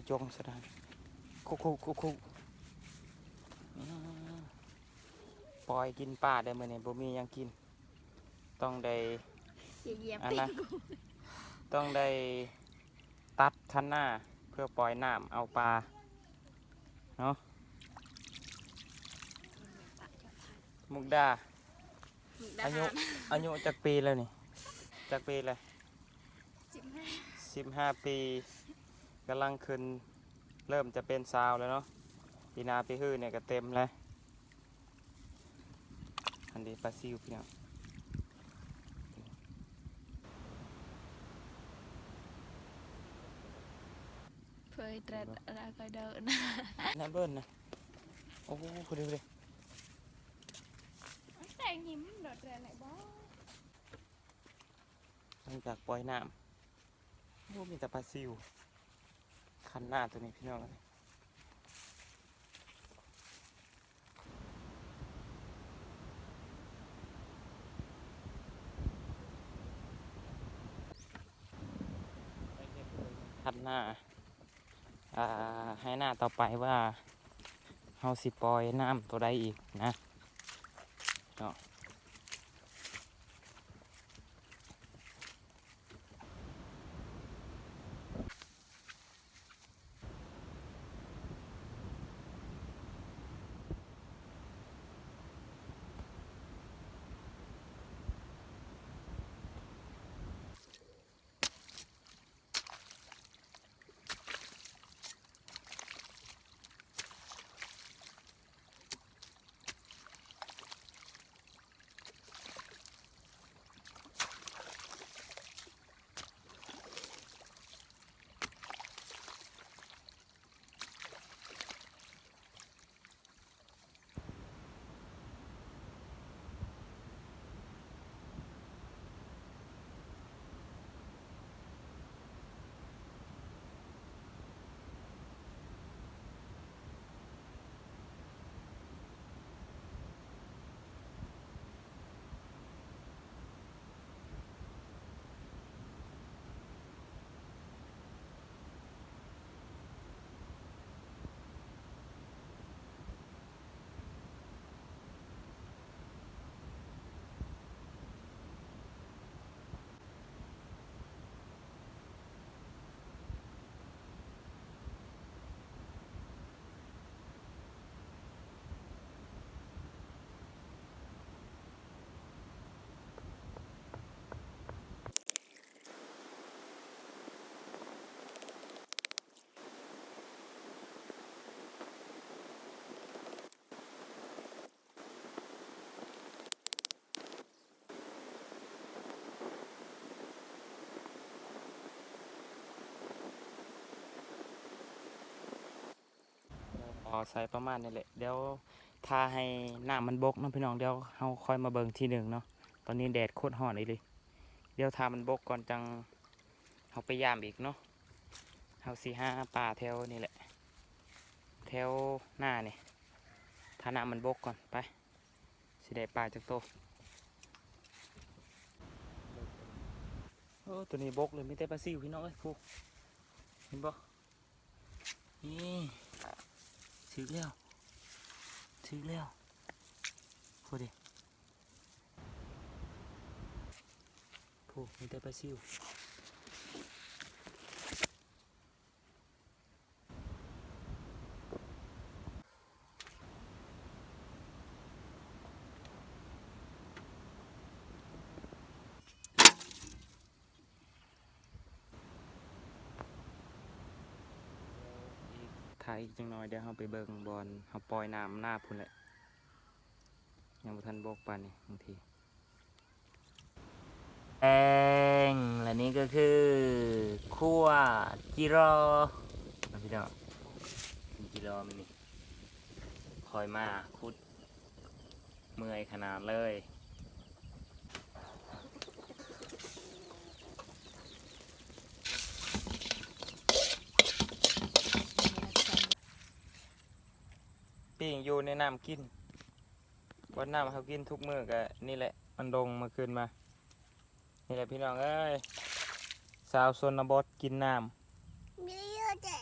ຈົ່ງສະດານ ຄຸກໆໆໆ ອືມ ປ່ອຍກິນປາເດີ້ ມື້ນີ້ບໍ່ມີຫຍັງກິນ ຕ້ອງໄດ້ ຢ່າຢຽບ ອັນ ຕີນ ນະ ກູ ຕ້ອງໄດ້ຕັດຄັນນາເພື່ອປ່ອຍນ້ຳເອົາປາເນາະ. ມຸກດາ ມຸກດາຫານ ອາຍຸ ອາຍຸຈັກປີແລ້ວນີ້? ຈັກປີແລ້ວ? ສິບຫ້າ ສິບຫ້າປີ ກຳລັງຂຶ້ນ ເລີ່ມຈະເປັນສາວແລ້ວເນາະ ປີໜ້າປີຮືນີ້ກໍເຕັມແລ້ວ. ອັນນີ້ປາຊິວ ພີ່ນ້ອງ ເຜີຍແຕຣະລະກະເດີນ ນະເບິ່ນນະ ໂອ້ ພຸ້ນເດ້ ພຸ້ນເດ້ ແຕ່ຍິ້ມໂດດແຕຣະໄດ້ບໍ່? ຫຼັງຈາກປ່ອຍນ້ຳ ໂອ້ ມີແຕ່ປາຊິວ ຄັນນາໂຕນີ້ ພີ່ນ້ອງເອີຍ ຄັນນາ ອ່າ ໃຫ້ໜ້າຕໍ່ໄປວ່າເຮົາຊິປ່ອຍນ້ຳໂຕໃດອີກນະ ເນາະ. ກໍໃສ່ປະມານນີ້ແຫຼະ ດຽວຖ້າໃຫ້ນ້ຳມັນບົກເນາະພີ່ນ້ອງ ດຽວເຮົາຄ່ອຍມາເບິ່ງທີໜຶ່ງເນາະ. ຕອນນີ້ແດດໂຄດຮ້ອນອີ່ຫຼີ ດຽວຖ້າມັນບົກກ່ອນຈັ່ງເຮົາໄປຢາມອີກເນາະ. ເຮົາຊິຫາປາແຖວນີ້ແຫຼະ ແຖວໜ້ານີ້ ຖ້ານ້ຳມັນບົກກ່ອນ ໄປ ຊິໄດ້ປາຈັກໂຕ. ໂອ້ ໂຕນີ້ບົກເລີຍ ມີແຕ່ປາຊິວພີ່ນ້ອງເອີຍ ພຸ້ນ ເຫັນບໍ່? ນີ້ ຖືກແລ້ວ ຖືກແລ້ວ ພຸ້ນເດ ພຸ້ນ ມີແຕ່ປາຊິວ. ຖ້າອີກຈັກໜ້ອຍ ດຽວເຮົາໄປເບິ່ງບ່ອນເຮົາປ່ອຍນ້ຳນາພຸ້ນແຫຼະ ຍັງບໍ່ທັນບົກປານນີ້ ບາງທີ. ແປງ ແລະນີ້ກໍຄືຂົ້ວຈີ່ລໍນະພີ່ນ້ອງ ກິນຈີ່ລໍມື້ນີ້ ຄ່ອຍມາຂຸດ ເມື່ອຍຂະໜາດເລີຍ. ປີ້ງຢູ່ໃນນ້ຳກິນ ບ່ອນນ້ຳເຮົາກິນທຸກມື້ກະນີ້ແຫຼະ ມັນດົງມາຄືນມາ. ນີ້ແຫຼະພີ່ນ້ອງເອີຍ ຊາວຊົນນະບົດກິນນ້ຳ ມີຢູ່ແຕ່